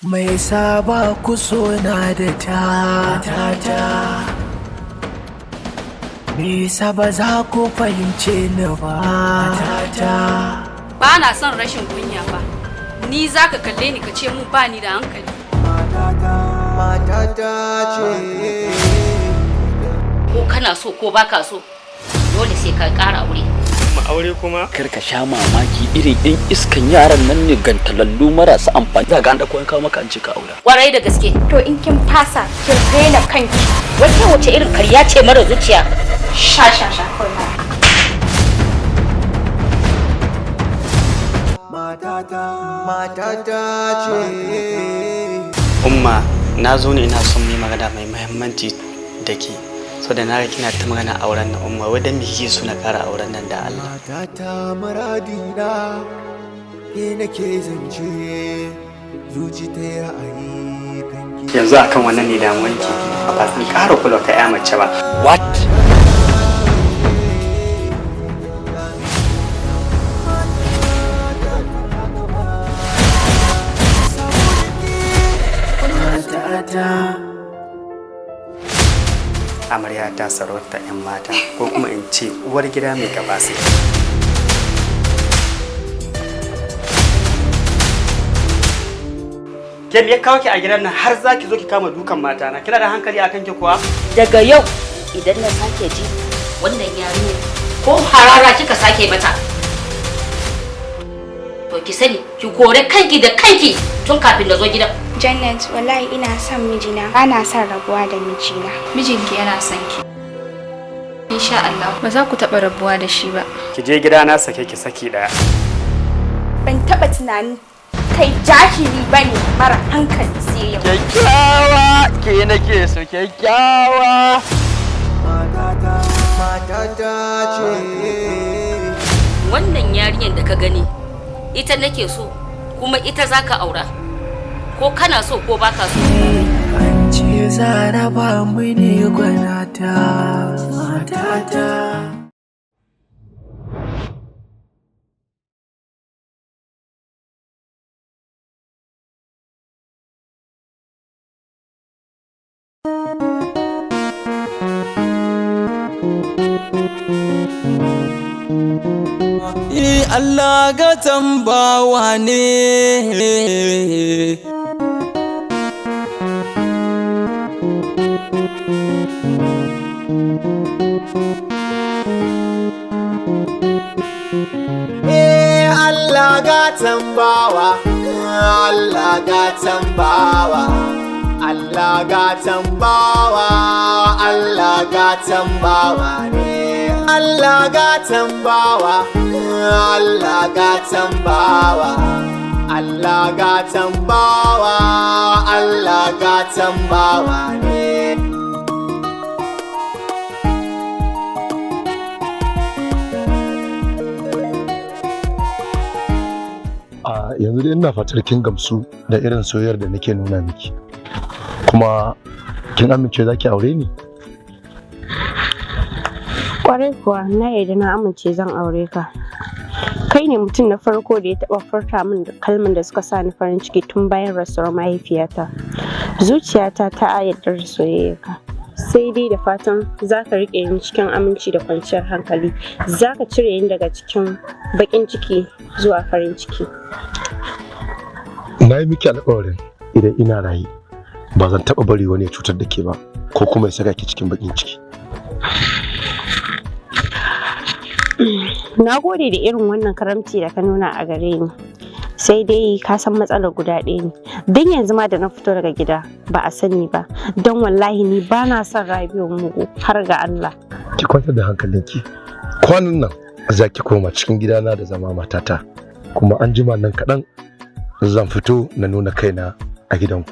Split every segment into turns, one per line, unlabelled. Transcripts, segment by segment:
Mai saba ku na da ta ta ta. Me yasa ba za ku fahimce ni ba ta ta.
Ba na son rashin kunya ba. Ni za ka kalle ni ka ce mun ba ni da hankali.
Matata ce.
Ko kana so ko baka so, dole sai ka ƙara aure.
Ma aure kuma?
Kar ka sha mamaki, irin yan iskan yaran nan ne gantalallu marasa amfani. Za ga an dauko an kawo maka an ce ka aura.
Kwarai da gaske.
To in kin fasa, kin raina kanki.
Wata wace irin karya ce mara zuciya?
Sha sha sha kawai ma.
Matata, matata ce.
Umma, na zo ne ina son mu yi magana mai muhimmanci da ke. Saboda na ga kina ta magana auren nan, Umma, wai dan me kike so na ƙara auren nan da Allah?
Matata muradina, ke nake zance, zuci ta yi ra'ayi kanki.
Yanzu akan wannan ne damuwanki. Ba zan ƙara kula ta ƴa mace ba.
What?
Matata.
Amarya ta sarauta 'yan mata, ko kuma in ce uwar gida mai capacity. Ke me ya kawo ki a gidan nan har za ki zo ki kama dukan mata na? Kina da hankali akan ki kuwa?
Daga yau idan na sake ji wannan yarinya ko harara kika sake mata, to ki sani ki kore kanki da kanki tun kafin na zo gidan.
Janet, wallahi ina son mijina. Ba na son rabuwa da mijina.
Mijinki yana son ki. Insha Allah ba za ku taɓa rabuwa da shi ba.
Ki je gida na sake ki saki daya.
Ban taɓa tunanin kai jahili bane mara hankali sai yau.
Kyakkyawa, ke nake so kyakkyawa.
Matata, matata ce.
Wannan yarinyar da ka gani ita nake so kuma ita za ka aura. Ko kana so ko baka so.
An ce za raba mu ne gwanata matata.
Allah ga tambawa ne.
Eh Allah ga tambawa, Allah ga tambawa, Allah ga tambawa, Allah ga tambawa ne. Allah ga tambawa, Allah ga tambawa, Allah ga tambawa, Allah ga tambawa ne.
A yanzu dai ina fatar kin gamsu da irin soyayyar da nake nuna miki, kuma kin amince za ki aure ni.
Kwarai kuwa, na yarda, na amince zan aure ka. Kai ne mutum na farko da ya taɓa furta min da kalman da suka sa ni farin ciki tun bayan rasuwar mahaifiyata. Zuciyata ta yarda da soyayyarka. Sai dai da fatan za ka riƙe ni cikin aminci da kwanciyar hankali, za ka cire ni daga cikin baƙin ciki zuwa farin ciki.
Na yi miki alƙawarin idan ina raye ba zan taɓa bari wani ya cutar da ke ba ko kuma ya saka ki cikin baƙin ciki.
Na gode da irin wannan karamci da ka nuna a gare ni. Sai dai ka san matsalar guda ɗaya ne. Don yanzu ma da na fito daga gida ba a sani ba. Don wallahi ni ba na son Rabi'u mugu har ga Allah.
Ki kwantar da hankalinki, kwanan nan za ki koma cikin gidana da zama matata, kuma an jima nan kaɗan zan fito na nuna kaina a gidanku.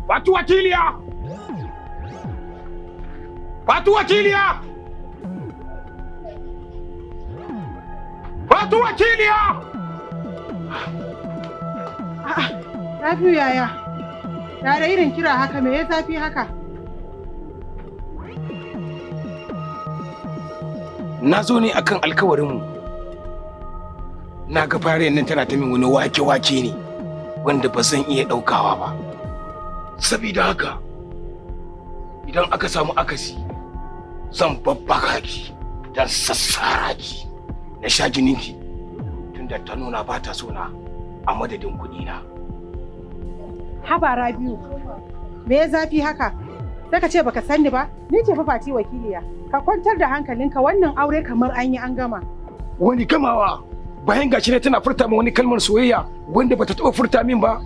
Fatu wakiliya! Fatu wakiliya! Fatu wakiliya!
A'a, Rabiu yaya? Ya da irin kira haka, me ya zafi haka?
Na zo ne akan alkawarinmu. Na ga fariyar nan tana ta min wani wake-wake ne wanda ba zan iya ɗaukawa ba. Sabida haka, idan aka samu akasi, zan babbaka ki dan sassara ki na sha jininki tunda ta nuna ba ta so na a madadin kuɗi na.
Haba Rabiu, me ya zafi haka? Sai ka ce baka sanni ba? Ni ce fa Fati wakiliya. Ka kwantar da hankalinka, wannan aure kamar an yi an gama.
Wani gamawa bayan gashi ne tana furta min wani kalmar soyayya wanda bata taɓa furta min ba,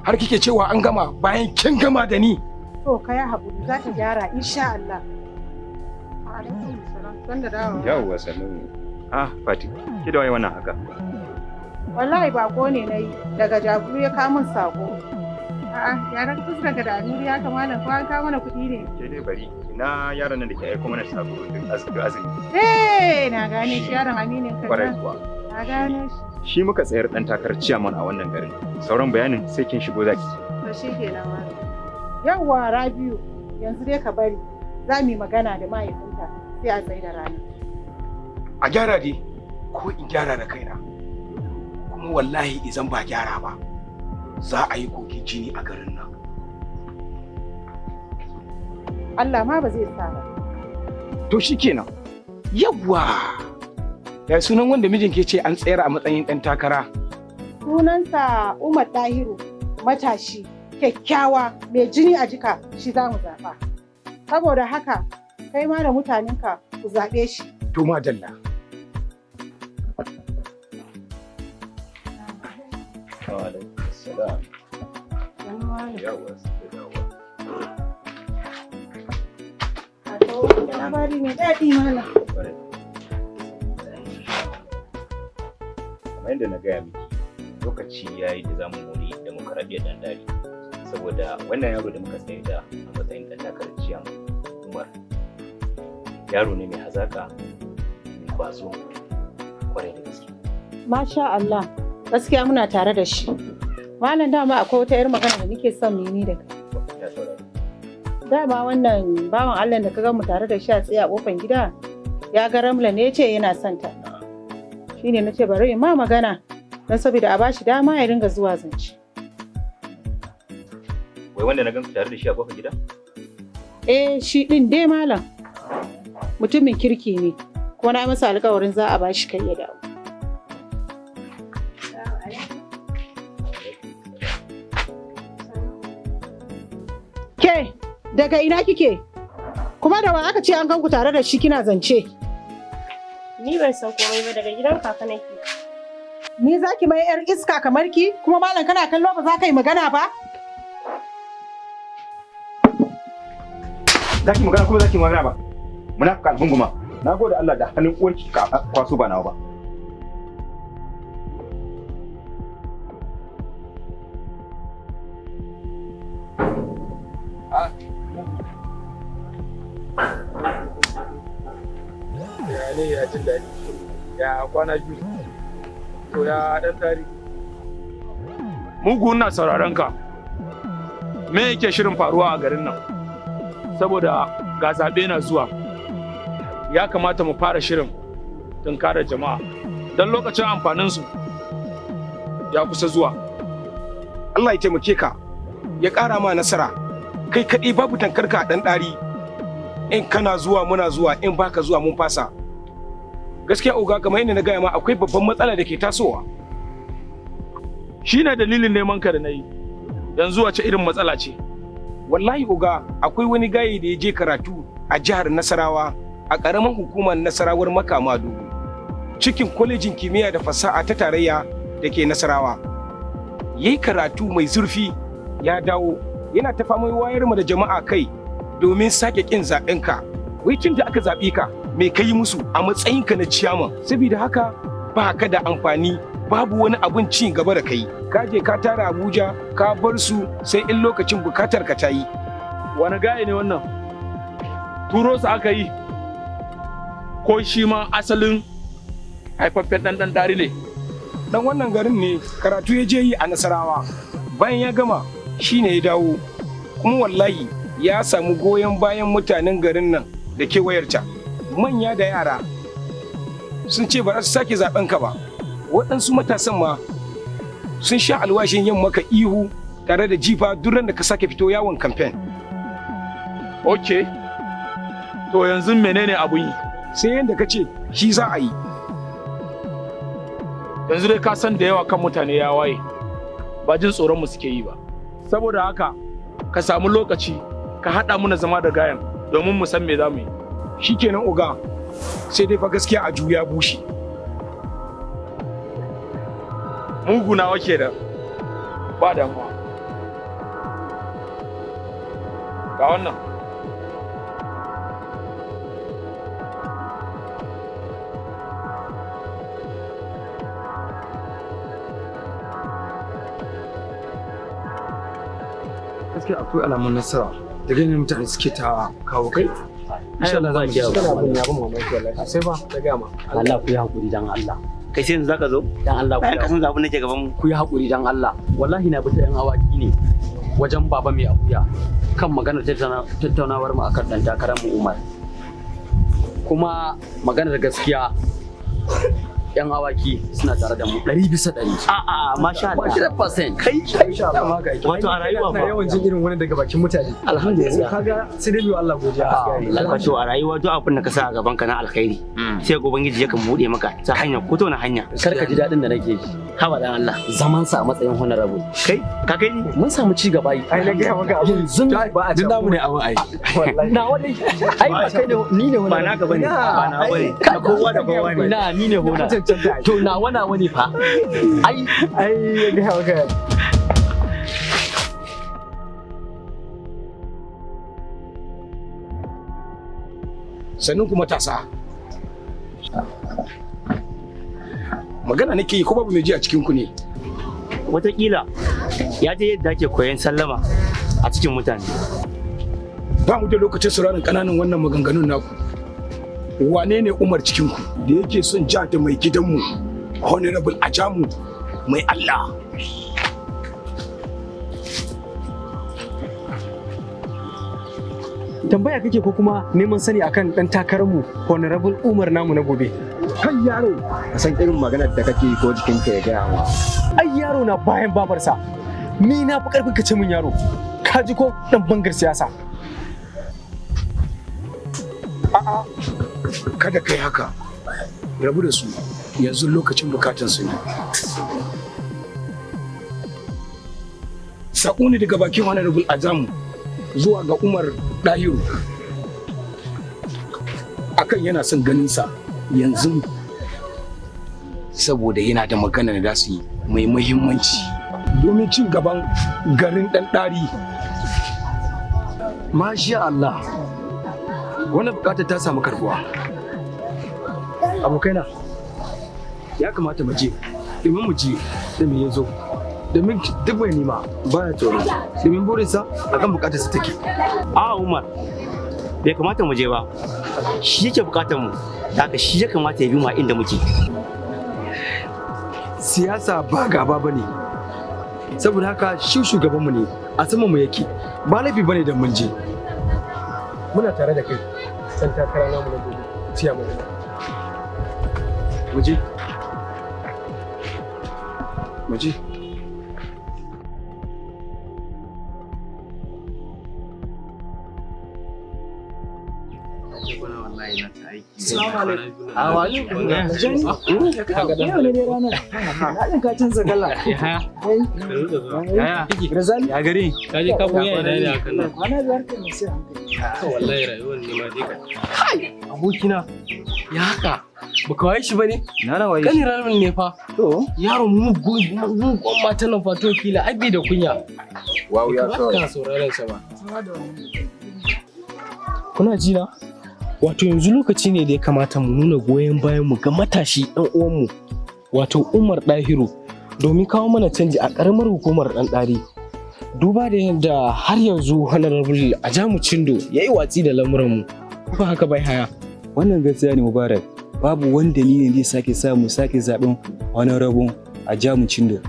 har kike cewa an gama bayan kin gama da ni.
To ka yi haƙuri, za ta gyara insha Allah. Alaikum salam. Sanda dawowa.
Yawwa sannu. Ah, Fati, ki da waye wannan haka?
Wallahi bako ne na yi daga Jaguru ya kawo min sako. A'a, yaran fuskar ka da annuri ya kamala ko an kawo mana kuɗi ne.
Ke dai bari, ina yaron nan da ke aiko mana sako duk azumi.
Eh, na gane shi, yaron aminin ka.
Kwarai kuwa.
Na gane shi.
Shi muka tsayar dan takarar ciyaman a wannan garin. Sauran bayanin sai kin shigo zaki.
To shi kenan malam. Yawwa Rabiu, yanzu dai ka bari. Za mu yi magana da mahaifinka sai a tsaye da rana.
A gyara dai ko in gyara da kaina. Kuma wallahi idan ba gyara ba, za a yi kogin jini a garin nan.
Allah ma ba zai sa ba.
To shi kenan. Yawwa! Ya sunan wanda mijin ke ce an tsayar a matsayin ɗan takara?
Sunansa Umar Dahiru, matashi, kyakkyawa, mai jini a jika, shi za mu zaɓa. Saboda haka, kai ma da mutanenka ku zaɓe shi.
To madalla.
Salam. Yawwa, yawwa.
Labari mai daɗi malam.
Kamar yadda na gaya miki, lokaci ya yi da zamu mori demokaradiyyar ɗan dari. Saboda wannan yaro da muka tsaye da a matsayin ɗan takarar ciyaman Umar, yaro ne mai hazaƙa, mai kwazo, kwarai da gaske.
Masha Allah, gaskiya muna tare da shi. Malam, dama akwai wata 'yar magana da nake son mu yi ni da kai.
Ya saurara.
Dama wannan bawan Allah da ka ga mu tare da shi a tsaye a kofan gida, ya ga Ramla ne ya ce yana son ta. Shine na ce bari in ma magana, don saboda a bashi dama ya dinga zuwa zance.
Wai wanda na gan ku tare da shi a kofar gida?
Eh, shi din dai malam. Mutumin kirki ne, kuma na yi masa alƙawarin za a bashi kai ya dawo. Ke, daga ina kike? Kuma da wa aka ce an ganku tare da shi kina zance?
Ni ban san komai ba, daga gidan kaka nake.
Ni za ki mai 'yar iska kamar ki, kuma malam kana kallo ba za ka yi magana ba?
Za ki magana kuma za ki magana ba? Munafika algunguma. Na gode Allah da hannun uwarki ka kwaso ba nawa ba.
Ya ne ya jin daɗi. Ya kwana biyu. To ya ɗan tari. Mugu, ina sauraron ka. Me yake shirin faruwa a garin nan? Saboda ga zaɓe na zuwa. Ya kamata mu fara shirin tunkarar jama'a. Don lokacin amfaninsu ya kusa zuwa. Allah ya taimake ka, ya ƙara ma nasara. Kai kaɗai babu tankarka a ɗan ɗari. In kana zuwa muna zuwa, in baka zuwa mun fasa. Gaskiya oga, kamar yadda na gaya ma, akwai babban matsala da ke tasowa. Shi ne dalilin neman ka da na yi. Yanzu wace irin matsala ce? Wallahi oga, akwai wani gaye da ya je karatu a jihar Nasarawa, a ƙaramin hukumar Nasarawar Makama Dogo, cikin kwalejin kimiyya da fasaha ta tarayya da ke Nasarawa. Ya yi karatu mai zurfi, ya dawo yana ta faman wayar mu da jama'a kai domin sake ƙin zaɓen ka. Wai tun da aka zaɓe ka, me ka yi musu a matsayinka na ciyaman? Saboda haka ba ka da amfani, babu wani abun ci gaba da kai. Ka je ka tara Abuja ka bar su, sai in lokacin bukatar ka ta yi. Wani gaye ne wannan? Turo su aka yi ko shi ma asalin Haifaffen ɗan Ɗanɗari ne?
Dan wannan garin ne, karatu ya je yi a Nasarawa. Bayan ya gama shine ya dawo. Kuma wallahi ya samu goyon bayan mutanen garin nan da kewayarta. Manya da yara sun ce ba za su sake zaben ka ba. Waɗansu matasan ma sun sha alwashin yin maka ihu tare da jifa duk ran da ka sake fito yawon kamfen.
Ok. To yanzu menene abun yi?
Sai yadda ka ce shi za a yi.
Yanzu dai ka san da yawa kan mutane ya waye. Ba jin tsoron mu suke yi ba. Saboda haka ka samu lokaci ka haɗa muna zama da gayan domin mu san me za mu yi.
Shikenan oga, sai dai fa gaskiya a juya bushe.
Mugu nawa kenan. Ba damuwa. Ga wannan.
Gaskiya akwai alamun nasara da ganin mutane suke ta kawo kai. Insha Allah za mu ci
abin ya ban mamaki wallahi sai ba ta gama.
Allah, ku yi hakuri dan Allah.
Kai, sai yanzu zaka zo?
Dan Allah ku
Bayan ka san zabun nake gaban mu.
Ku yi hakuri dan Allah. Wallahi na bi ta yan awaki ne wajen baba mai akuya kan maganar tattaunawar mu akan dan takarar mu Umar. Kuma maganar gaskiya, yan awaki suna tare da mu 100%.
A'a, masha Allah.
100%.
Kai, wato a rayuwa
ba
ba
yawan jin irin wani daga bakin mutane.
Alhamdulillah.
Kaga sai dai biyo Allah godiya.
Wato a rayuwa duk abin da ka sa a gaban ka na alkhairi, sai ga Ubangiji yakan buɗe maka ta hanya ko ta wani hanya.
Kar ka ji daɗin da nake ji.
Haba dan Allah.
Zaman sa a matsayin honorable.
Kai, ka kai ni?
Mun samu ci gaba yi.
Ai na gaya maka abun.
Yanzu
ba a
Duk namu ne abun ai.
Na wani ai ba kai ne, ni ne.
Ba naka bane. Ba na bane. Na kowa da kowa ne.
Na ni ne hona. To nawa nawa ne fa. Ai
ai ya gaya maka.
Sannan ku matasa. Magana nake yi ko babu mai ji a cikin ku ne?
Wataƙila ya je yadda ake koyon sallama a cikin mutane.
Ba mu da lokacin sauraron ƙananan wannan maganganun naku. Wane ne Umar cikin ku da yake son ja da mai gidanmu Honorable Ajamu mai Allah?
Tambaya kake ko kuma neman sani akan dan takararmu Honorable Umar namu na gobe?
Kai yaro,
Ka san irin maganar da kake yi ko jikinka ya gaya ma.
Ai yaro na bayan babarsa. Ni na fi karfin ka ce min yaro. Ka ji ko dan bangar siyasa?
A'a, kada kai haka. Rabu da su, yanzu lokacin bukatan su ne. Saƙo ne daga bakin Honorable Ajamu zuwa ga Umar Dahiru akan yana son ganinsa yanzu saboda yana da magana da za su yi mai muhimmanci domin cin gaban garin Ɗanɗari.
Masha Allah. Wannan bukatar ta samu karbuwa. Abokaina, ya kamata mu je domin mu ji da me ya zo. Domin duk mai nema baya tsoro, domin burinsa akan bukatarsa take.
A Umar, bai kamata mu je ba. Shi yake bukatar mu. Da haka shi ya kamata ya bi mu a inda muke.
Siyasa ba gaba ba ne. Saboda haka shi shugabanmu ne, a saman mu yake. Ba laifi bane da mun je. Muna tare da kai, ɗan takara namu na gobe, ciya mu. Mu je. Mu je.
Yau ne dai ranar. Na ka canza kala. Razali.
Ya gari?
Ka je ka buya ina ne hakan nan?
Kwana biyar kan sai hankali.
Wallahi rayuwar ne ma dai ka.
Kai, abokina. Ya haka? Baka waye shi bane?
Na na waye.
Kani ranar ne fa.
To.
Yaro mugun mugun matan nan fa to kila ai bai da kunya.
Wow, ya
kawai. Kana sauraron sa ba. Kuna ji na? Wato yanzu lokaci ne da ya kamata mu nuna goyon bayan mu ga matashi ɗan uwanmu, wato Umar Dahiru, domin kawo mana canji a ƙaramar hukumar Ɗanɗari. Duba da yadda har yanzu Honorable Ajamu Cindo ya yi watsi da lamuranmu. Ko ba haka bai haya?
Wannan gaskiya ne, Mubarak. Babu wani dalilin zai sake sa mu sake zaɓen Honorable Ajamu Chindo.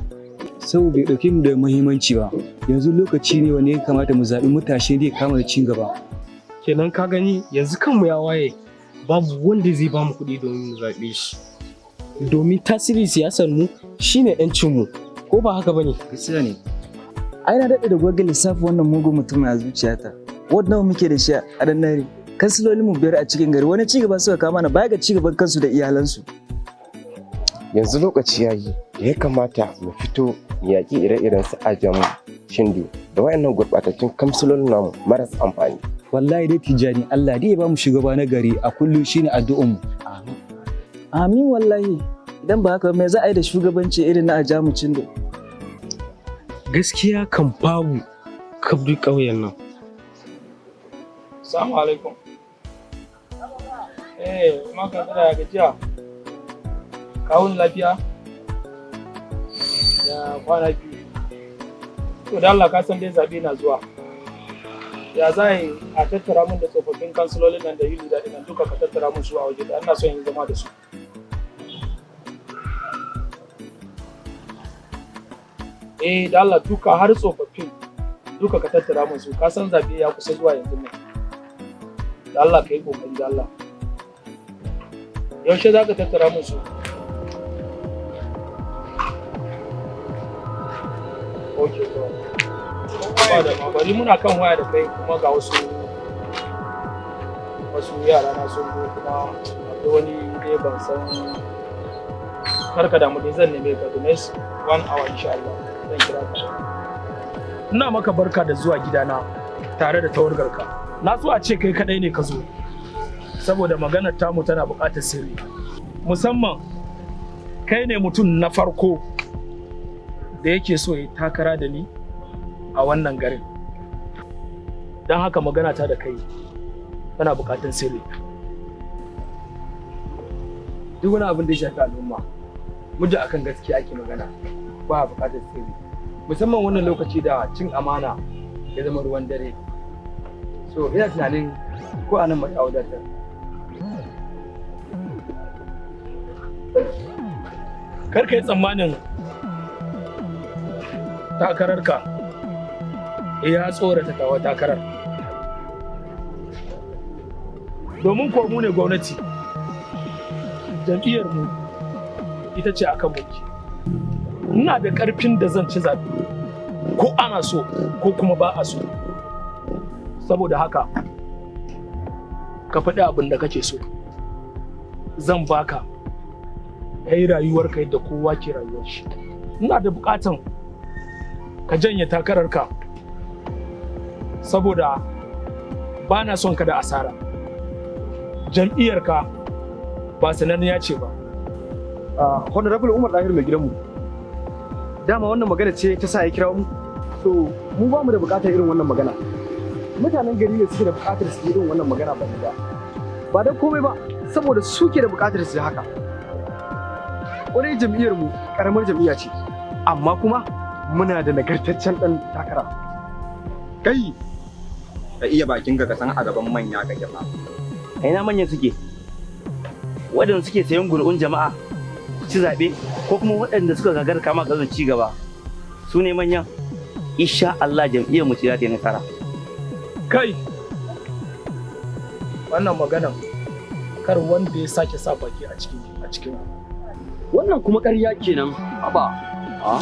Saboda bai ɗauke mu da muhimmanci ba. Yanzu lokaci ne wanda ya kamata mu zaɓi matashi da ya kama da cin gaba.
Kenan ka gani, yanzu kanmu ya waye, babu wanda zai ba mu kuɗi domin mu zaɓe shi. Domin tasirin siyasar mu shine 'yancin mu, ko ba haka bane?
Gaskiya ne. Ai na daɗe da goge lissafin wannan mugun mutumin a zuciyata. Ward nawa muke da shi a Ɗanɗare? Kansilolin mu biyar a cikin gari, wani cigaba suka kawo mana baya ga cigaban kansu da iyalansu?
Yanzu lokaci ya yi da ya kamata mu fito mu yaƙi ire-iren su Ajamu Shindu da wayannan gurɓatattun kamsilolin namu marasa amfani.
Wallahi dai Tijjani, Allah dai ya ba mu shugaba na gari a kullum, shine addu'an mu.
Amin wallahi. Idan ba haka ba, me za a yi da shugabanci irin na Ajamu Chindo?
Gaskiya kan babu kabri ƙauyen nan.
Assalamu alaikum. Eh, maka da gajiya. Kawun lafiya? Ya kwana biyu. To da Allah, ka san dai zabe na zuwa. Ya za a tattara mun da tsofaffin kansilolin nan da yuli da nan duka, ka tattara mun su a waje da ina son yin zama da su. Eh, da Allah, duka har tsofaffin duka ka tattara mun su, ka san zabe ya kusa zuwa yanzu nan. Da Allah ka yi kokari, da Allah. Yaushe za ka tattara mun su? Ok, to. Ba da ma, bari muna kan waya da kai, kuma ga wasu yara na sun zo, kuma akwai wani dai ban san. Kar ka damu dai, zan neme ka the next one hour, insha Allah zan kira ka. Ina maka barka da zuwa gidana tare da tawargarka. Na so a ce kai kadai ne ka zo, saboda maganar tamu tana buƙatar sirri, musamman kai ne mutum na farko da yake so ya takara da ni a wannan garin. Don haka magana ta da kai tana buƙatar sirri.
Duk wani abin da ya shafi al'umma, muddin akan gaskiya ake magana, ba a buƙatar sirri, musamman wannan lokaci da cin amana ya zama ruwan dare. So ina tunanin ko anan mai wadatar.
Kar ka yi tsammanin takararka ya tsorata tawa takarar, domin ko mu ne gwamnati, jam'iyyar mu ita ce akan mulki. Ina da ƙarfin da zan ci zaɓe, ko ana so ko kuma ba a so. Saboda haka ka faɗi abin da kake so, zan baka ka yi rayuwarka yadda kowa ke rayuwar shi. Ina da buƙatan ka janye takararka, saboda ba na son ka da asara. Jam'iyyarka ba sananniya ce ba.
Honorable Umar Dahir, mai gidanmu, dama wannan magana ce ta sa ya kira mu. So mu ba mu da bukatar irin wannan magana. Mutanen gari ne suke da bukatar su yi irin wannan magana, ba ba ba don komai ba, saboda suke da bukatar su yi haka. Wani jam'iyyar mu karamar jam'iyya ce, amma kuma muna da nagartaccen dan takara.
Kai, ka iya bakin ka san a gaban manya kake fa.
A ina manyan suke? Waɗanda suke sayan gur'un jama'a ci zaɓe, ko kuma waɗanda suka gagara kama garin ci gaba, su ne manyan? Insha Allah jam'iyyar mu ce za ta yi nasara.
Kai, wannan maganan kar wanda ya sake sa baki a cikin
Wannan kuma ƙarya kenan. Haba. A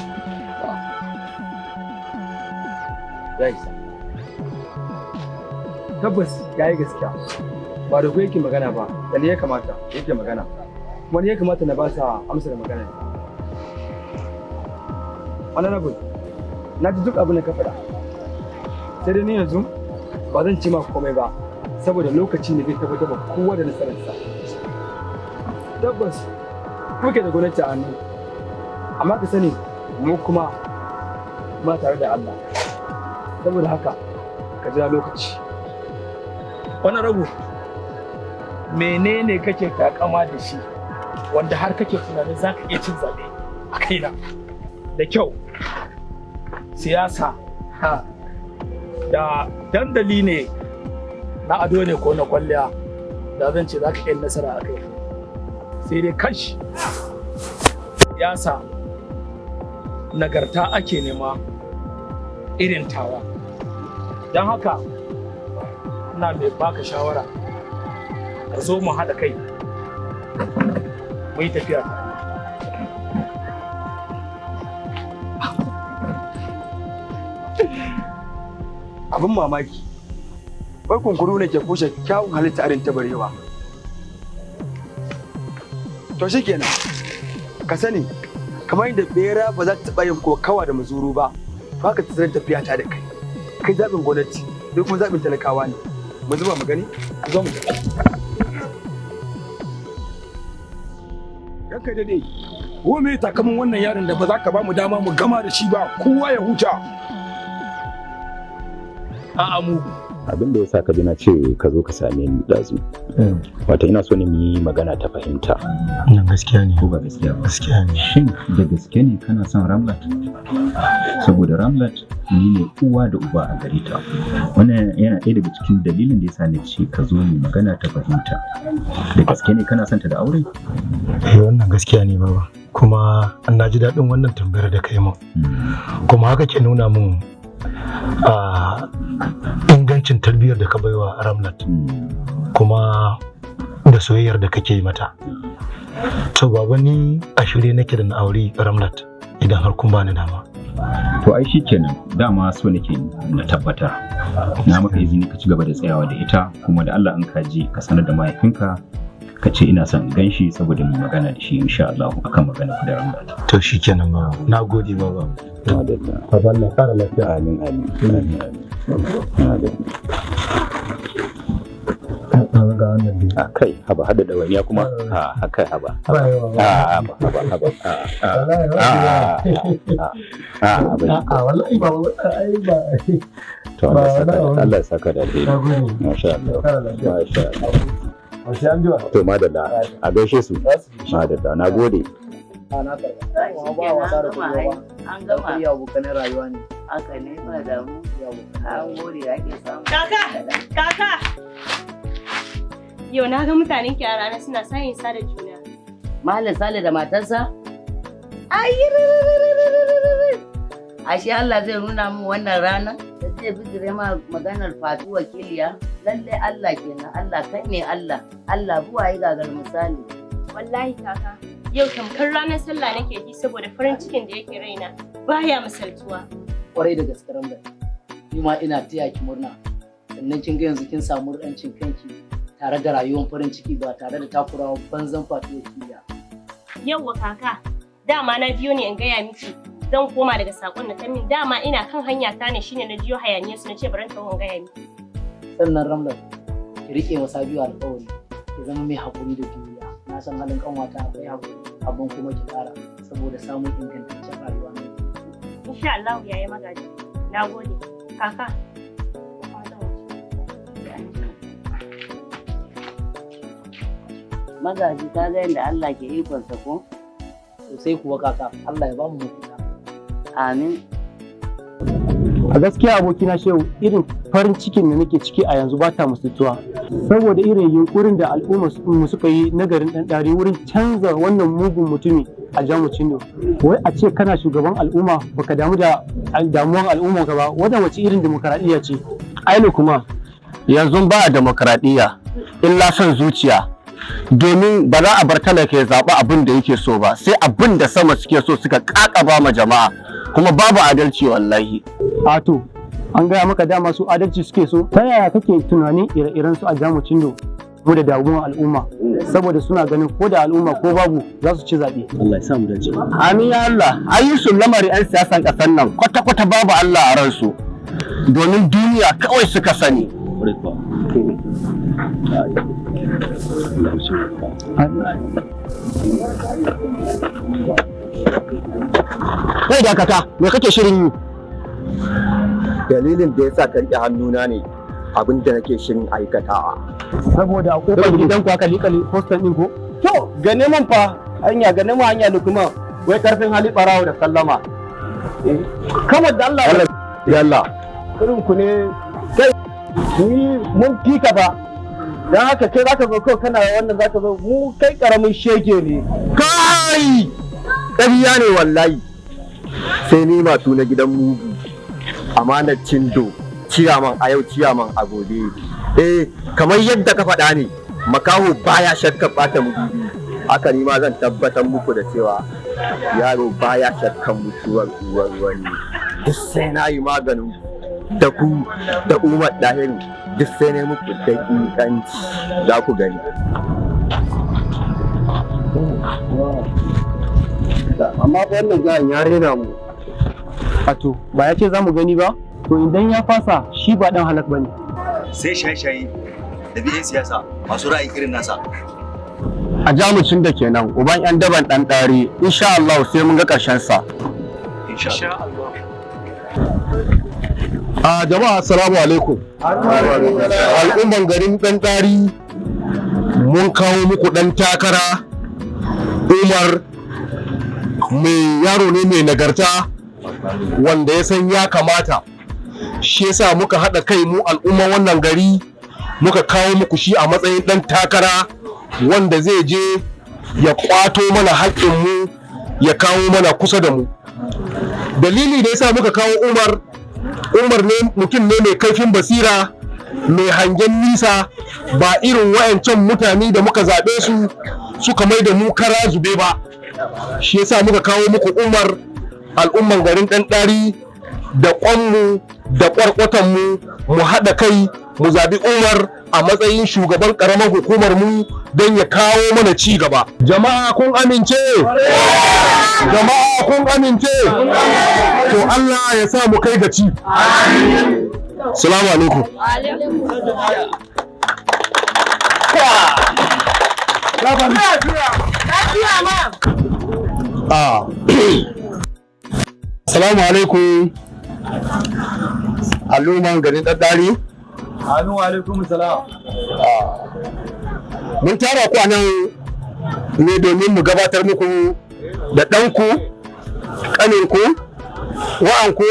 Ya isa. Tabbas ya yi gaskiya. Ba da ku yake magana ba, da ni ya kamata yake magana, kuma ni ya kamata na ba sa amsar magana. Honorable, na ji duk abin da ka faɗa. Sai dai ni yanzu ba zan ce ma komai ba, saboda lokaci ne zai tabbatar da kowa da nasararsa. Tabbas kuke da gwamnati a hannu, amma ka sani mu kuma muna tare da Allah. Saboda haka ka jira lokaci.
Honorable, menene kake takama da shi wanda har kake tunanin za ka iya cin zaɓe a kaina? Da kyau, siyasa ha, da dandali ne na ado ne ko na kwalliya da zan ce za ka iya nasara a kai. Sai dai kash, siyasa nagarta ake nema irin tawa. Don haka ina mai baka shawara, ka zo mu haɗa kai mu yi tafiya tare.
Abin mamaki, wai kunkuru ne ke kushe kyawun halitta irin ta barewa. To shikenan, ka sani kamar yadda bera ba za ta taɓa yin kokawa da muzuru ba, to haka ta tafiya ta da kai. Kai zaɓin gwamnati, duk kuma zaɓin talakawa ne. Mu zuba mu gani, zo mu tafi.
Ranka dade, ko me takamin wannan yaron da ba za ka ba mu dama mu gama da shi ba, kowa ya huta.
A'a mugu.
Abin da ya sa ka ji na ce ka zo ka same ni ɗazu, wato ina so ne mu yi magana ta fahimta.
Nan gaskiya ne.
Ko ba gaskiya ba?
Gaskiya ne.
Shin da gaske ne kana son Ramlat? Saboda Ramlat ni ne uwa da uba a gare ta. Wannan yana ɗaya daga cikin dalilin da ya sa na ce ka zo mu magana ta fahimta. Da gaske ne kana son ta da aure?
Eh, wannan gaskiya ne baba. Kuma na ji daɗin wannan tambayar da kai min. Kuma haka ke nuna min a ingancin tarbiyyar da ka baiwa Ramlat, kuma da soyayyar da kake yi mata. To baba, ni a shirye nake da na auri Ramlat idan har kun bani dama.
To ai shikenan, dama so nake na tabbatar. Na maka izini ka ci gaba da tsayawa da ita, kuma da Allah in ka je ka sanar da mahaifinka ka ce ina son in ganshi saboda mu magana da shi insha Allah akan magana ku da Ramlat.
To shikenan baba. Na gode baba.
Madalla.
Baba, Allah ya kara lafiya.
Amin, amin. Amin, amin. Madalla.
Ga wannan dai.
A kai, haba, hada ɗawainiya kuma, a kai, haba.
Haba yawa.
A haba, haba, haba. A a a a a.
A'a wallahi baba, wannan ai ba.
To Allah ya saka da alheri. Masha Allah. Masha Allah.
Sai an jima.
To madalla, a gaishe su. Madalla, na gode.
Na karba. Ba wasa da kuɗi ba.
An gama.
Kuɗi abokanin rayuwa ne.
Haka ne, ba damu. An gode ake samu.
Kaka! Kaka! Yau na ga mutanen ki a rana suna sayin sa da juna.
Malam Sale da matarsa? Ai, ashe Allah zai nuna min wannan rana da zai bijire ma maganar Fatu wakiliya. Lallai Allah kenan, Allah kai ne Allah. Allah buwaye gagar misali.
Wallahi kaka, yau tamkar ranar sallah nake ji saboda farin cikin da yake raina baya misaltuwa.
Kwarai da gaske Ramlat. Ni ma ina taya ki murna. Sannan kin ga yanzu kin samu rancin kanki tare da rayuwar farin ciki ba tare da takurawa banzan Fatu wakiliya.
Yauwa kaka, dama na biyo ne in gaya miki zan koma daga sakon da ta min, dama ina kan hanya ta ne shine na jiyo hayaniyar su, na ce bari in taho in gaya miki.
Sannan Ramlat, ki riƙe wa Sabiu alƙawari, ki zama mai haƙuri da juriya. Na san halin ƙanwata akwai haƙuri, abin kuma ki ƙara saboda samun ingantaccen rayuwa na.
Insha Allah yayi magaji. Na gode. Kaka.
Magaji, ka ga yadda Allah ke ikonsa ko?
Sosai kuwa kaka, Allah ya bamu mafita.
Amin.
A gaskiya abokina Shehu, irin farin cikin da nake ciki a yanzu ba ta musutuwa, saboda irin yunkurin da al'umma mu suka yi na garin Ɗanɗare wurin canza wannan mugun mutumi a Jamucindo. Wai a ce kana shugaban al'umma baka damu da damuwan al'umma ka ba, wannan wace irin demokaradiyya ce?
Aini kuma yanzu ba a demokaradiyya illa son zuciya, domin ba za a bar talaka ya zaɓi abin da yake so ba, sai abin da sama suke so suka ƙaƙaba ma jama'a, kuma babu adalci wallahi.
A to, an gaya maka dama su adalci suke so. Ta yaya kake tunanin ire-iren su a Jamucindo mu da damuwan al'umma, saboda suna ganin ko da al'umma ko babu za su ci zaɓe.
Allah ya sa mu dace. Amin ya Allah. Ayyusun lamarin 'yan siyasan ƙasar nan kwata-kwata babu Allah a ransu, domin duniya kawai suka sani. Kai dakata, me kake shirin yi?
Dalilin da yasa ka riƙe hannuna ne abin da nake shirin aikatawa.
Saboda a kofar gidan ku aka liƙa postan ɗin ko?
To, gane mun fa hanya, gane mun hanya Lukman, wai karfin hali barawo da sallama. Kawai da Allah.
Yalla.
Irin ku ne kai ni mun fika ba. Dan haka kai zaka zo kawai kana wannan, zaka zo mu kai karamin shege ne.
Kai! Ƙarya ne wallahi. Sai ni matu na gidan mugu. Amanar Cindo, ciyaman a yau, ciyaman a gobe. Eh, kamar yadda ka faɗa ne, makaho baya shakka ɓata mudubi. Haka ni ma zan tabbatar muku da cewa yaro baya shakkan mutuwar uwar wani. Duk sai na yi maganin da ku da Umar Dahiru, duk sai na yi muku daƙiƙanci, za ku gani.
Amma fa wannan gayan ya rena mu.
Ato, ba ya ce za mu gani ba? To idan ya fasa, shi ba dan halak bane.
Sai shaye-shaye da biyan siyasa masu ra'ayi irin nasa.
A jamusin da kenan uban yan daban ɗan ɗari, insha Allah sai mun ga ƙarshen sa.
Insha Allah.
A jama'a, assalamu alaikum. Al'umman garin ɗan ɗari, mun kawo muku ɗan takara Umar, mai yaro ne mai nagarta wanda ya san ya kamata. Shi yasa muka haɗa kai mu al'umman wannan gari muka kawo muku shi a matsayin ɗan takara wanda zai je ya ƙwato mana haƙƙinmu, ya kawo mana kusa da mu. Dalili da yasa muka kawo Umar, Umar ne mutum ne mai kaifin basira, mai hangen nisa, ba irin wayancan mutane da muka zaɓe su suka mai da mu kara zube ba. Shi yasa muka kawo muku Umar, al'umman garin ɗanɗari, da ƙwanmu da ƙwarƙwatanmu mu haɗa kai mu zaɓi Umar a matsayin shugaban ƙaramar hukumar mu don ya kawo mana ci gaba. Jama'a, kun amince? Jama'a, kun amince? To Allah ya sa mu kai ga ci. Salamu alaikum.
Ah. Assalamu alaikum. Al'umman garin Ɗaɗɗari.
Amin, wa alaikum salam.
Mun tara ku a nan ne domin mu gabatar muku da ɗanku, ƙaninku, wa'anku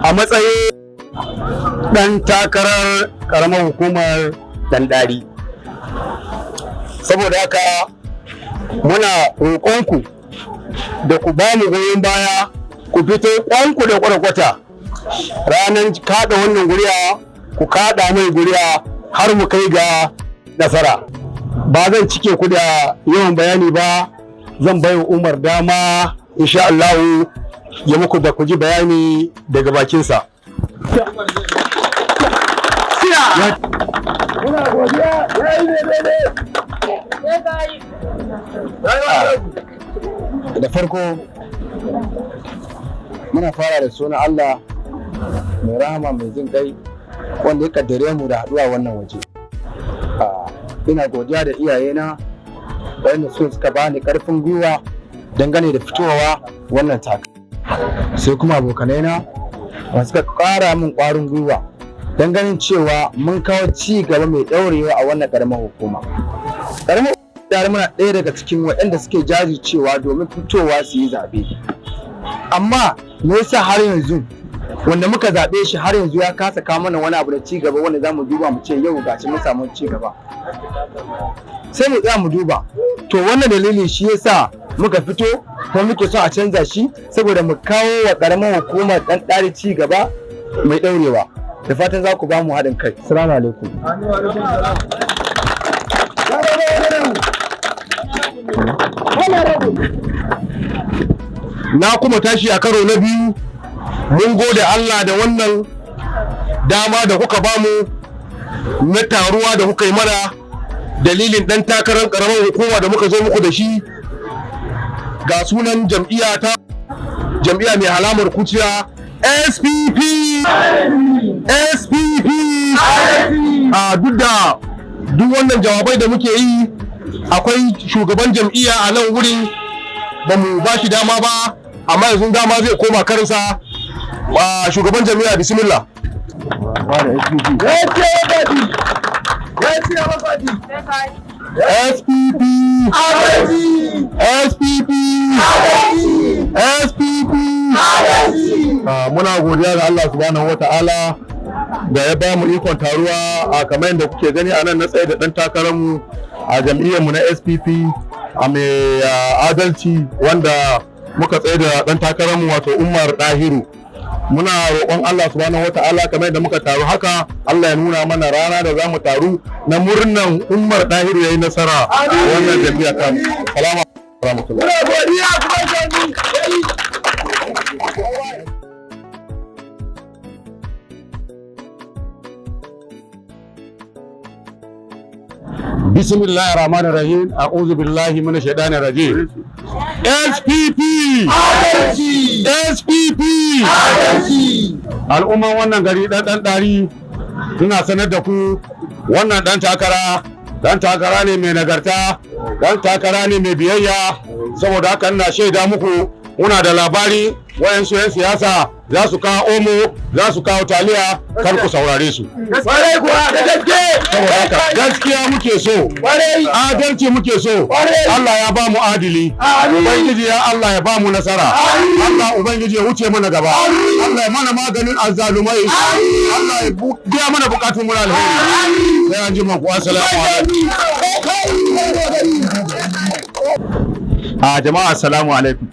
a matsayin ɗan takarar ƙaramar hukumar Ɗanɗari. Saboda haka muna roƙonku da ku ba mu goyon baya, ku fito ƙwanku da kwarkwata ranar kaɗa wannan guri'a, ku kaɗa mai guri'a har mu kai ga nasara. Ba zan cike ku da yawan bayani ba, zan bai wa Umar dama insha Allahu ya muku da ku ji bayani daga bakinsa.
Muna godiya, ya yi daidai.
Da farko muna fara da sunan Allah mai rahama mai jin kai, wanda ya kaddare mu da haɗuwa wannan waje. Ina godiya da iyayena wanda su suka bani karfin gwiwa dangane da fitowa wannan taka, sai kuma abokanaina wanda suka ƙara min ƙwarin gwiwa don ganin cewa mun kawo ci gaba mai ɗaurewa a wannan ƙaramar hukuma. Ƙaramar tare muna ɗaya daga cikin waɗanda suke jajircewa domin fitowa su yi zaɓe. Amma me yasa har yanzu wanda muka zaɓe shi har yanzu ya kasa kawo mana wani abu da ci gaba wanda za mu duba mu ce yau gashi mun samu ci gaba? Sai mu tsaya mu duba. To wannan dalili shi yasa muka fito kuma muke son a canza shi, saboda mu kawo wa ƙaramar hukumar ɗan ɗari ci gaba mai ɗaurewa. Da fatan za ku ba mu haɗin kai. Salamu alaikum.
Na kuma tashi a karo na biyu, mun gode Allah da wannan dama da kuka bamu na taruwa da kuka yi mana dalilin ɗan takarar ƙaramar hukuma da muka zo muku da shi. Ga sunan jam'iyya ta, jam'iyya mai alamar kuciya, SPP, SPP. A duk da duk wannan jawabai da muke yi, akwai shugaban jam'iyya a nan wurin, ba mu ba shi dama ba, amma yanzu dama zai koma karinsa. Ba shugaban jam'iyya, bismillah. SPP, SPP, SPP. Muna godiya ga Allah subhanahu wa ta'ala da ya ba mu ikon taruwa a kamar yadda kuke gani a nan na tsaye da ɗan takararmu a jam'iyyarmu na SPP a mai adalci, wanda muka tsaye da ɗan takararmu, wato Umar Dahiru. Muna roƙon Allah subhanahu wata'ala, kamar yadda muka taru haka, Allah ya nuna mana rana da za mu taru na murnan Umar Dahiru ya yi nasara a wannan jam'iyya ta. Salamu alaikum.
بسم الله الرحمن الرحيم، أعوذ بالله من الشيطان الرجيم.
SPP! SPP! Al'umman wannan gari ɗan ɗan ɗari, ina sanar da ku wannan ɗan takara, ɗan takara ne mai nagarta, ɗan takara ne mai biyayya. Saboda haka ina shaida muku, muna da labari wayansu 'yan siyasa za su kawo omo, za su kawo taliya, kar ku saurare su.
Kwarai kuwa, da gaske.
Saboda haka gaskiya muke so, adalci muke so. Allah ya ba mu adili. Ubangiji ya Allah ya ba mu nasara. Allah Ubangiji ya wuce mana gaba. Allah ya mana maganin azzalumai. Allah ya biya mana bukatun mu na alheri. Sai an ji ku. Assalamu alaikum.
A jama'a, assalamu alaikum.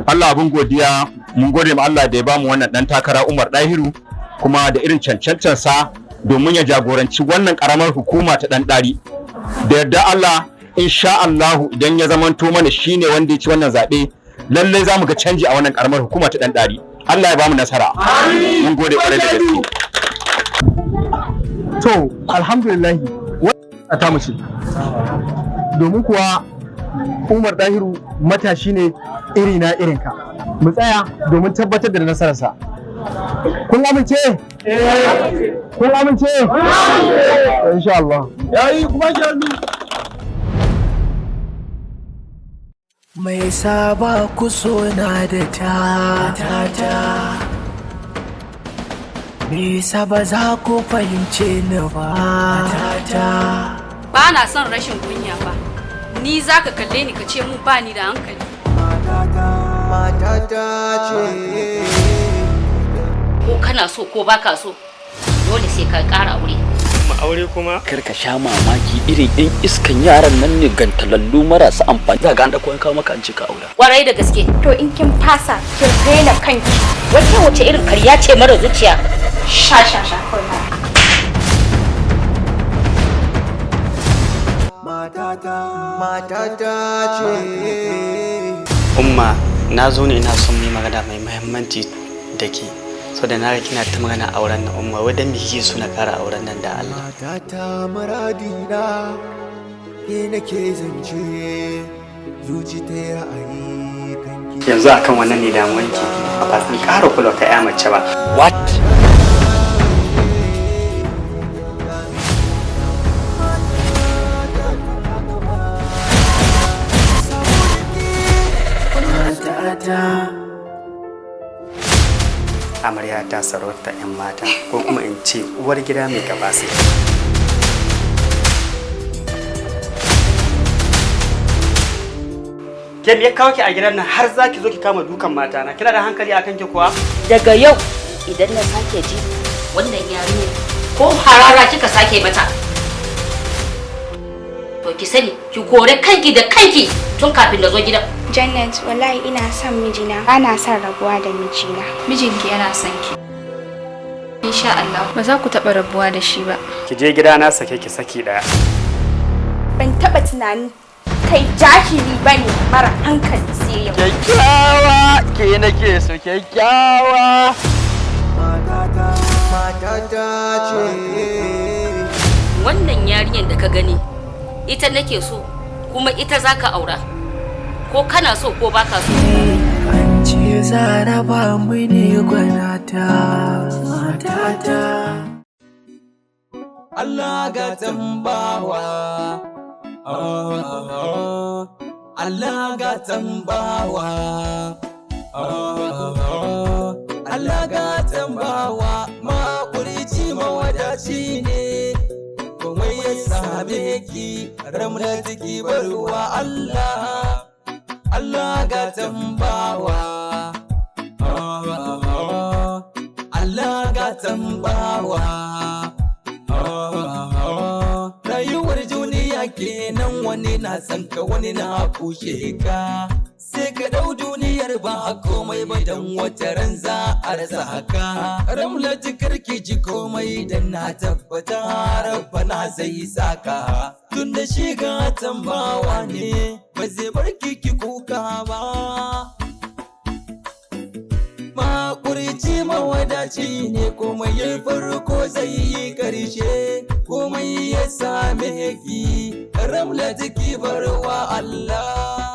Allah abin godiya, mun gode ma Allah da ya bamu wannan dan takara Umar Dahiru, kuma da irin cancantarsa domin ya jagoranci wannan karamar hukuma ta dan dari. Da yarda Allah, insha Allahu, idan ya zamanto mana shine wanda ya ci wannan zabe, lallai zamu ga canji a wannan karamar hukuma ta dan dari. Allah ya bamu nasara. Mun gode kwarai da gaske.
To, alhamdulillah, wannan ta mace. Domin kuwa Umar Dahiru matashi ne iri na irinka. Mu tsaya domin tabbatar da nasararsa. Kun amince? Kun amince? Insha Allah.
Yayi kuma shi.
Mai saba ku na da ta ta, me yasa ba za ku fahimce ni ba ta?
Ba na son rashin kunya ba. Ni za ka kalle ni ka ce mun ba ni da hankali?
Matata ce.
Ko kana so ko baka so, dole sai ka ƙara aure.
Ma aure kuma?
Kar ka sha mamaki, irin yan iskan yaran nan ne gantalallu marasa amfani, za ga an dauko an kawo maka an ce ka aura.
Kwarai da gaske.
To, in kin fasa, kin raina kanki.
Wata wace irin karya ce mara zuciya?
Sha sha sha kawai ma.
Matata, matata ce.
Umma, na zo ne ina son mu yi magana mai muhimmanci da ke, saboda na ga kina ta magana auren nan. Umma, wai dan me kike so na ƙara auren nan da Allah?
Matata muradina, ke nake zance, zuci ta yi ra'ayi kanki.
Yanzu akan wannan ne damuwanki? Ba zan ƙara kula ta ƴa mace ba.
What?
Matata.
Amarya ta, sarauta 'yan mata, ko kuma in ce uwar gida mai gabasi. Ke, me ya kawo ki a gidan nan har za ki zo ki kama dukan mata na? Kina da hankali akan ki kuwa?
Daga yau idan na sake ji wannan yarinya ko harara kika sake mata, to ki sani ki kore kanki da kanki tun kafin na zo gidan.
Janet, wallahi ina son mijina, ba na son rabuwa da mijina.
Mijinki yana son ki. Insha Allah ba za ku taɓa rabuwa da shi ba.
Ki je gida, na sake ki saki daya.
Ban taɓa tunanin kai jahili bane mara hankali sai yau.
Kyakkyawa, ke nake so, kyakkyawa.
Matata ce.
Wannan yarinyar da ka gani, ita nake so, kuma ita za ka aura. Ko kana so ko baka so.
An ce zaraba mu ne gwanata. Matata.
Allah ga tambawa, Allah ga tambawa, Allah ga tambawa. Makurci mawadaci ne, komai ya same ki, ramna ciki barwa Allah. Allah ga tambawa, Allah. gatan bawa. Rayuwar duniya kenan, wani na san ka, wani na kushe ka. Sai ka ɗau duniyar ba a komai ba, dan wata ran za a rasa haka. Ramla, karki ji komai, dan na tabbata Rabbana zai saka. Tun da shi gatan bawa ne, ba zai bar ki kuka ba. Makurci mawadaci ne, komai ya farko zai yi karshe. Komai ya same ki, Ramla, ki barwa Allah.